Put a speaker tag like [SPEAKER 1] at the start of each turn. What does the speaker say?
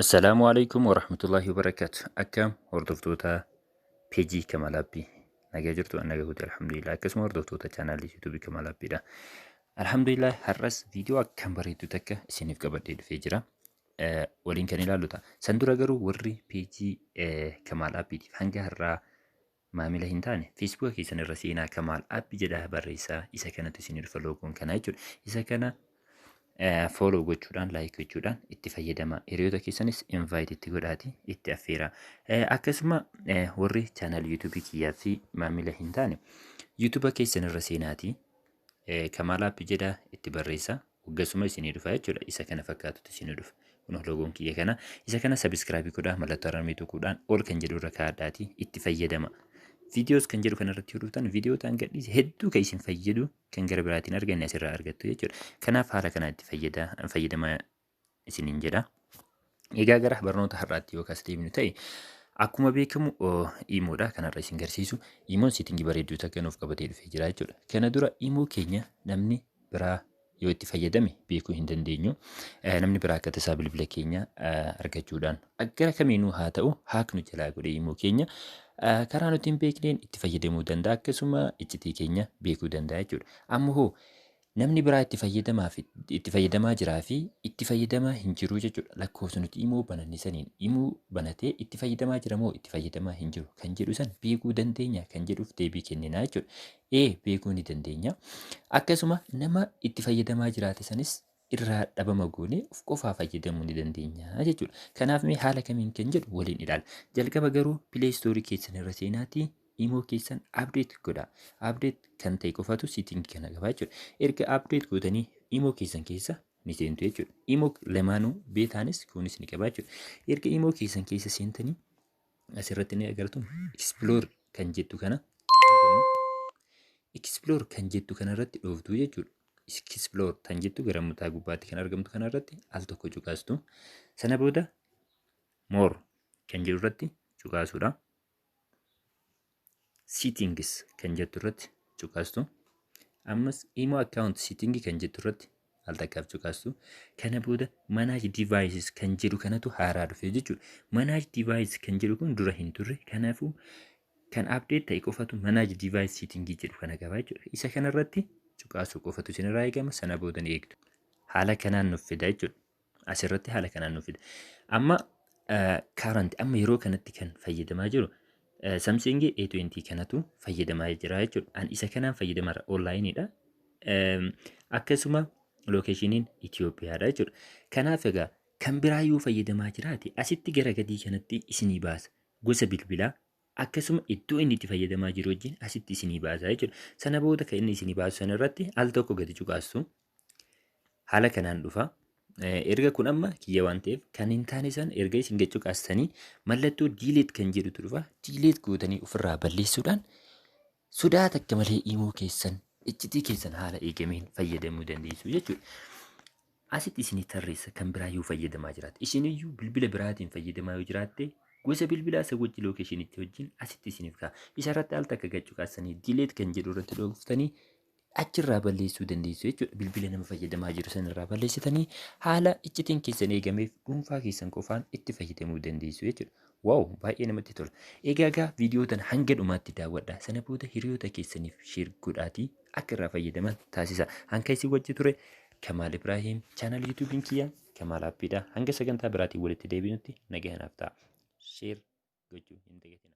[SPEAKER 1] Assalaamu alaikum warahmatullahi wabarakaatu. Akkam hordoftoota peejii Kamaal Aappii, nagaa jirtu? An nagaa guutuu, alhamdulillah. Akkasuma hordoftoota chaanaalii yuutuubii Kamaal Aappiidha. Alhamdulillah, har'as viidiyoo akkam bareeddu takka isiniif qabadhee dhufee jira. Waliin kan ilaallu ta'a. San dura garuu warri peejii Kamaal Aappiitiif hanga har'aa maamila hin taane, Feesbuuka keessan irra seenaa, Kamaal Aappii jedhaa barreessaa, isa kanatu isinii dhufa, loogoon kanaa jechuudha. Isa kana follow gochuudhaan, like gochuudhaan itti fayyadama. Hiriyoota keessanis invite itti godhaati itti affeera. Akkasuma warri chaanal yuutuubii kiyyaa fi maamila hin taane, yuutuuba keessan irra seenaati Kamaal Aappii jedhaa itti barreessa. Hoggasuma isinii dhufa jechuudha. Isa kana fakkaatutu isinii dhufa. Kun loogoon kiyya kana. Isa kana subscribe godhaa, mallattoo alarmii tuquudhaan ol kan jedhu irra kaa'adhaati itti fayyadama. Videos kan jedhu kanarratti yoo dhuftan, viidiyoo ta'an gadhiise hedduu kan isin fayyadu kan gara biraatiin arganne asirraa argattu jechuudha. Kanaaf haala kanaan itti fayyadamaa isiniin jedha. Egaa gara barnoota har'aatti yoo kas deemnu ta'e, akkuma beekamu iimoodha kanarra isin garsiisu. Iimoon setting bareedduu takka nuuf qabatee dhufee jira jechuudha. Kana dura iimoo keenya namni biraa yoo itti fayyadame beekuu hin dandeenyu. Namni biraa akka tasaa bilbila keenya argachuudhaan gara kamiinuu haa ta'u hack nu jalaa godhee iimoo keenya karaa nuti hin beekneen itti fayyadamuu danda'a. Akkasuma iccitii keenya beekuu danda'a jechuudha. Amma hoo namni biraa itti fayyadamaa fi itti fayyadamaa jiraa fi itti fayyadamaa hin jiru jechuudha. Lakkoofsa nuti imoo bananne saniin imoo banatee itti fayyadamaa jira moo itti fayyadamaa hin jiru kan jedhu san beekuu dandeenya kan jedhuuf deebii kenninaa jechuudha. Ee, beekuu ni dandeenya. Akkasuma nama itti fayyadamaa jiraate sanis irraa dhabama goonee of qofaa fayyadamuu ni dandeenya jechuudha. Kanaaf mee haala kamiin kan jedhu waliin ilaala. Jalqaba garuu Play Store keessan irra seenaatii imoo keessan update godha. Update kan ta'e qofatu setting kana qaba jechuudha. Erga update gootanii imoo keessan keessa ni seentu jechuudha. Imoo lamaanuu beetaanis kunis ni qaba jechuudha. Erga imoo keessan keessa seentanii asirratti ni agartu, explore kan jettu kana, explore kan jettu kanarratti dhooftu jechuudha. Explore kan jettu gara mataa gubbaatti kan argamtu kanarratti al tokko cuqaastu. Sana booda more kan jedhu irratti cuqaasuudha. Settings kan jettu irratti cuqaastu. Ammas imo account setting kan jettu irratti al takkaaf cuqaastu. Kana booda manage devices kan jedhu kanatu haaraa dhufe jechuudha. Manage device kan jedhu kun dura hin turre. Kanaafuu kan update ta'e qofatu manage device setting jedhu kana qaba jechuudha. Isa kanarratti cuqaasuu qofatu isinirraa eegama. Sana booda ni eegdu. Haala kanaan nuuf fida jechuudha. Asirratti haala kanaan nuuf fida. Amma current, amma yeroo kanatti kan fayyadamaa jiru Samsung A20 kanatu fayyadamaa jira jechuudha. An isa kanaan fayyadamaa onlaayiniidha. Akkasuma locationiin Itoophiyaadha jechuudha. Kanaaf egaa kan biraa yoo fayyadamaa jiraate asitti gara gadii kanatti isinii baasa. Gosa bilbilaa akkasuma iddoo inni itti fayyadamaa jiru wajjin asitti isinii baasa jechuudha. Sana booda kan inni isinii baasu sana irratti al tokko gadi cuqaastu. Haala kanaan dhufa. Erga kun amma kiyya waan ta'eef kan hin taane san erga isin gadi cuqaastanii mallattoo delete kan jedhutu dhufa. Delete gootanii ofirraa balleessuudhaan sodaa takka malee imoo keessan iccitii keessan haala eegameen fayyadamuu dandeessu jechuudha. Asitti isinii tarreessa kan biraa yoo fayyadamaa jiraate. Isiniyyuu bilbila biraatiin fayyadamaa yoo jiraatte, gosa bilbilaa isa wajji locationitti wajjin asitti isiniif ka'a. Isa irratti al takka gad cuqaastanii delete kan jedhu irratti dhooftanii achirraa balleessuu dandeessu jechuudha. Bilbila nama fayyadamaa jiru sanarraa balleessitanii haala iccitiin keessan eegameef dhuunfaa keessan qofaan itti fayyadamuu dandeessu jechuudha. Wow, baay'ee namatti tola. Egaa viidiyoo tana hanga dhumaatti daawwadha. Sana booda hiriyoota keessaniif share godhaatii akka irraa fayyadaman taasisa. Hanga isin wajji ture Kamaal Ibrahiim, chaanal yuutuubiin kiyya Kamaal Aappiidha. Hanga sagantaa biraatiin walitti deebinutti nagahanaaf ta'a. Share gochuu hin dagatina.